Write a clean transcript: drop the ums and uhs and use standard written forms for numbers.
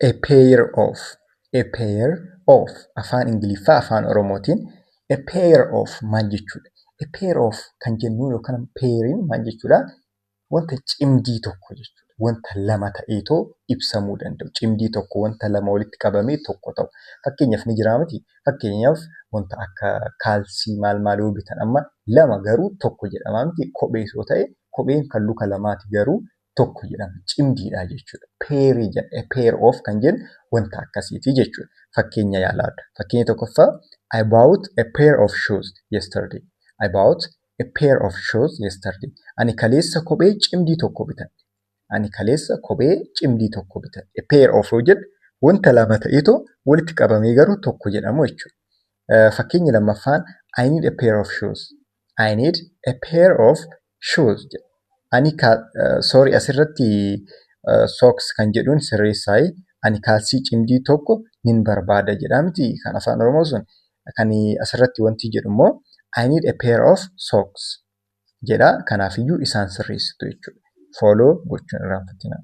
A pair of, a pair of afaan Ingiliffaa afaan Oromootiin a pair of maal jechuudha? A pair of kan jennu yookaan pairiin maal jechuudha? Wanta cimdii tokko jechuudha. Wanta lama ta'eetoo ibsamuu danda'u. Cimdii tokko wanta lama walitti qabamee tokko ta'u. Fakkeenyaaf ni jiraa miti? Fakkeenyaaf wanta akka kaalsii maal maal yoo bitan amma lama garuu tokko jedhama miti? Kophee yoo ta'e, kopheen kan luka lamaati garuu tokko jedhama. Cimdiidha jechuudha. Pairii jedha. A pair of kan jennu wanta akkasiiti jechuudha. Fakkeenya yaalaadha. Fakkeenya tokkoffaa, I bought a pair of shoes yesterday. I bought a pair of shoes yesterday. Ani kaleessa kophee cimdii tokko bitadhe. Ani kaleessa kophee cimdii tokko bitadhe. A pair of yoo jedhu wanta lama ta'eetoo walitti qabamee garuu tokko jedhamu jechuudha. Fakkeenyi lammaffaan, I need a pair of shoes. I need a pair of shoes jedha. Ani, sorry, asirratti socks kan jedhuun sirreessaayi. Ani kaalsii cimdii tokko nin barbaada jedha miti kan afaan Oromoo sun. Kan asirratti wanti jedhu immoo I need a pair of socks jedha. Kanaafiyyuu isaan sirreessitu jechuudha. Follow gochuun irraanfatinaa.